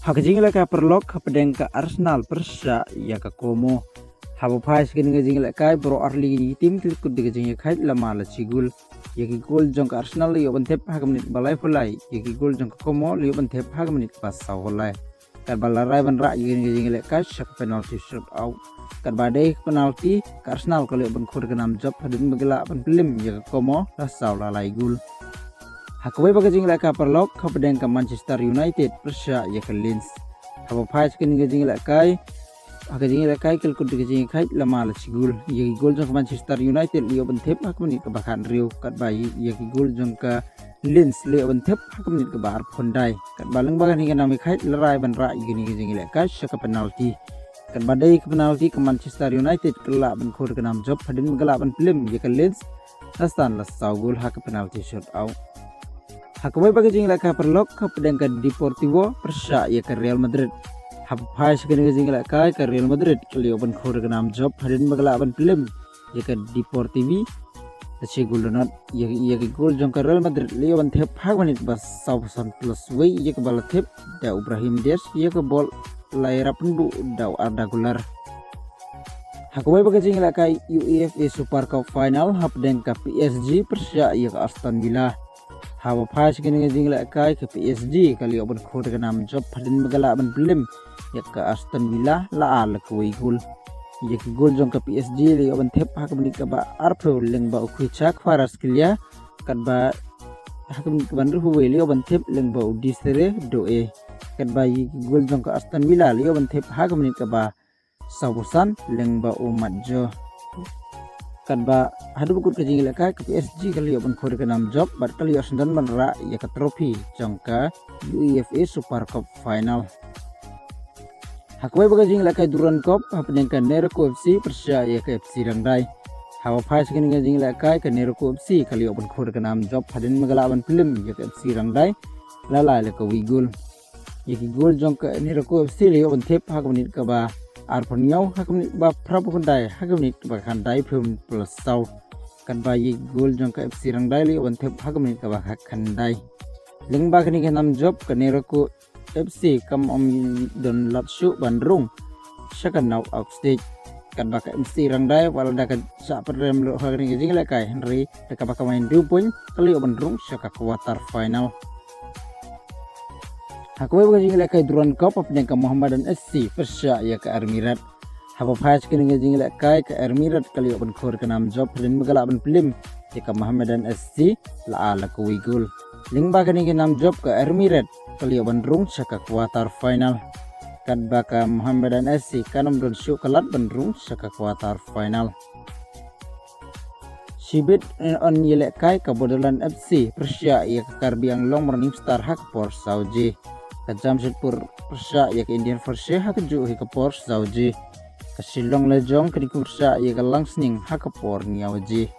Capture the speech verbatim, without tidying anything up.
Ha ka jingïalehkai paralok, hapdeng ka Arsenal pyrshah ïa ka Como. Haba phai sha kane ka jingïalehkai, baroh arliang ki team ki la kut da ka jingïakhaid lama la shi gol. Ïa ki gol jong ka Arsenal la ïoh ban thep ha ka minit ba laiphew lai. Ïa ki gol jong ka Como la ïoh ban thep ha ka minit ba sawphew lai. Katba la rai ban rah ïa kane ka jingïalehkai sha ka penalty shootout. Katba dei ka penalty, ka Arsenal ka la ïoh ban khur ka nam jop hadien ba ka la lah ban pynlem ïa ka Como da saw la lai gol. Ha kawei pat ka jingïalehkai paralok, hapdeng ka Manchester United pyrshah ïa ka Lens. Haba phai sha kane ka jingïalehkai, ha ka jingïalehkai ki la kut da ka jingïakhaid lama la shi gol. Ïa ki gol jong ka Manchester United la ïoh ban thep ha ka minit kaba khathynriew, katba ïa ki gol jong ka Lens la ïoh ban thep ha ka minit kaba arphew khyndai. Katba lyngba kane ka nam ïakhaid la rai ban rah ïa kane ka jingïalehkai sha ka penalty. Katba dei ka penalty, ka Manchester United ka la lah ban khur ka nam jop hadien ba ka la lah ban pynlem ïa ka Lens da san la saw gol ha ka penalty shootout. Ha kawei pat ka jingïalehkai paralok, hapdeng ka Deportivo pyrshah ïa ka Real Madrid. Haba phai sha kane ka jingïalehkai, ka Real Madrid ka la ïoh ban khur ka nam jop hadien ba ka la lah ban pynlem ïa ka Deportivo da shi gol da nod. Ïa, ïa ki gol jong ka Real Madrid la ïoh ban thep ha ka minit ba sawphew san plus wei, ïa kaba la thep da u Brahim Diaz, ïa ka bol la ïarap pynbuh da u Arda Güler. Ha kawei pat ka jingïalehkai, UEFA Super Cup final, hapdeng ka P S G pyrshah ïa ka Aston Villa. Haba phai sha kane ka jingïalehkai, ka P S G ka la ïoh ban khur ka nam jop hadien ba ka la lah ban pynlem ïa ka Aston Villa la ar la kawei gol. Ïa ki gol jong ka P S G la ïoh ban thep ha ka minit kaba arphew lyngba u Khvicha Kvaratskhelia, katba ha ka minit kaba hynriewphew wei la ïoh ban thep lyngba u Désiré Doué. Katba ïa ki gol jong ka Aston Villa la ïoh ban thep ha ka minit kaba sawphew san lyngba u Matt Jao. Katba haduh ba kut ka jingïalehkai, ka P S G ka la ïoh ban khur ka nam jop bad ka la ïoh syndon ban rah ïa ka trophy jong ka UEFA Super Cup final. Ha kawei pat ka jingïalehkai Durand Cup, hapdeng ka Neroko F C pyrshah ïa ka F C Rangdaih. Haba phai sha kane ka jingïalehkai, ka Neroko F C ka la ïoh ban khur ka nam jop hadien ba ka la lah ban pynlem ïa ka F C Rangdaih la lai la kawei gol. Ïa ki gol jong ka Neroko F C la ïoh ban thep ha ka minit kaba arphew hynñiew, ha ka minit kaba phraphew khyndai, ha ka minit kaba khyndaiphew plus saw. Katba ïa ki gol jong ka F C Rangdaih la ïoh ban thep ha ka minit kaba khyndai. Lyngba kane ka nam jop, ka Neroko F C kam ym don lad shuh ban rung sha ka knockout stage. Katba ka F C Rangdaih, wat la da ka shah pynrem lut ha kane ka jingïalehkai, hynrei da kaba kamai hynriew point, ka la ïoh ban rung sha ka quarter final. Ha kawei pat ka jingïalehkai Durand Cup, hapdeng ka Mohammedan S C pyrshah ïa ka Army Red. Haba phai sha kane ka jingïalehkai, ka Army Red ka la ïoh ban khur ka nam jop hadien ba ka la lah ban pynlem ïa ka Mohammedan S C la ar la kawei gol. Lyngba kane ka nam jop, ka Army Red ka la ïoh ban rung sha ka quarter final. Katba ka Mohammedan S C kan ym don shuh ka lad ban rung sha ka quarter final. Shibit, eh, yn ïalehkai, ka Bodoland F C pyrshah ïa ka Karbi Anglong Morning Star ha ka por saw baje. Ka Jamshedpur pyrshah ïa ka Indian Force ha kajuh hi ka por saw baje. Ka Shillong Lajong kane ka pyrshah ïa ka Langsning ha ka por hynñiew baje.